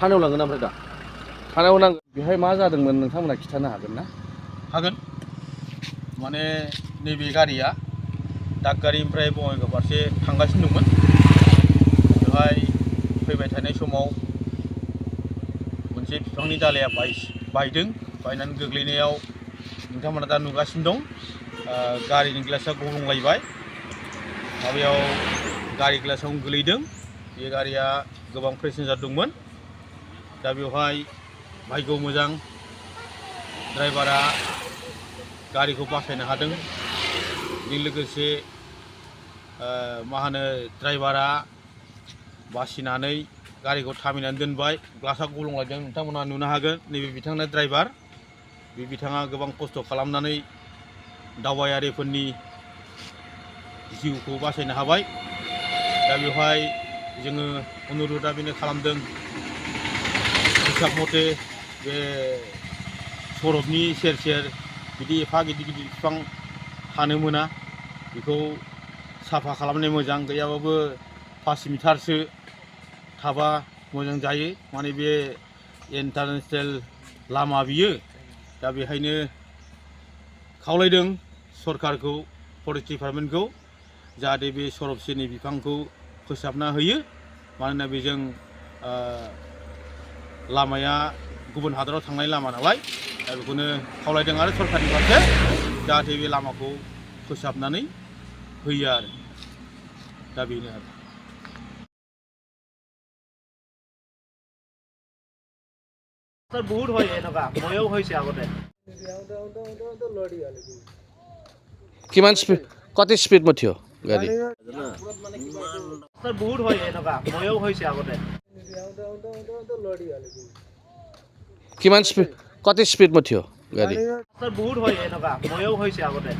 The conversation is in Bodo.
थानायाव लांगोन ओमफ्राय दा थानायाव नांगोन बेहाय मा जादोंमोन नोंथांमोना खिन्थानो हागोन ना? हागोन माने नैबे गारिया दागगारिनिफ्राय बङाइगाव फारसे थांगासिनो दंमोन बेवहाय फैबाय थानाय समाव मोनसे बिफांनि दालाइया बायदों बायनानै गोग्लैनायाव नोंथांमोना दा नुगासिनो दं गारिनि ग्लासा गब्लंलायबाय माबायाव गारि ग्लासावनो गोलैदों बे गारिया गोबां पेसेन्जार दंमोन दा बेवहाय भाग्य मोजां ड्राइभारा गारिखौ बासायनो हादों बेजों लोगोसे मा होनो ड्राइभारा बासिनानै गारिखौ थामिनानै दोनबाय ग्लासा गब्लंलायदों नोंथांमोना नुनो हागोन नैबे बिथांना ड्राइभार बे बिथाङा गोबां खस्थ' खालामनानै दावबायारिफोरनि जिउखौ बासायनो हाबाय दा बेवहाय जोङो अनुर'दा बेनो खालामदों हिसाब मथे बे सरबनि सेर सेर बिदि एफा गिदिर गिदिर बिफां थानो मोना बेखौ साफा खालामनाय मोजां गैयाबाबो 5 मिटारसो थाबा मोजां जायो माने बे इन्टारनेसनेल लामा बियो दा बेहायनो खावलायदों सरकारखौ फरेस्ट डिपार्टमेन्टखौ जाहाथे बे सरब सेरनि बिफांखौ फोसाबना होयो मानोना बेजों लामाया गुबुन हादराव थांनाय लामा नालाय दा बेखौनो खावलायदों आरो सरकारनि फारसे जाहाथे बे लामाखौ फोसाबनानै होयो आरो दा बेनो आरो বহুত হয় এনেকুৱা ময়ো হৈছে আগতে কিমান স্পীড কত স্পীড মথিও গাড়ী বহুত হয় এনেকুৱা ময়ো হৈছে আগতে কিমান স্পীড কত স্পীড মথিও গাড়ী বহুত হয় এনেকুৱা ময়ো হৈছে আগতে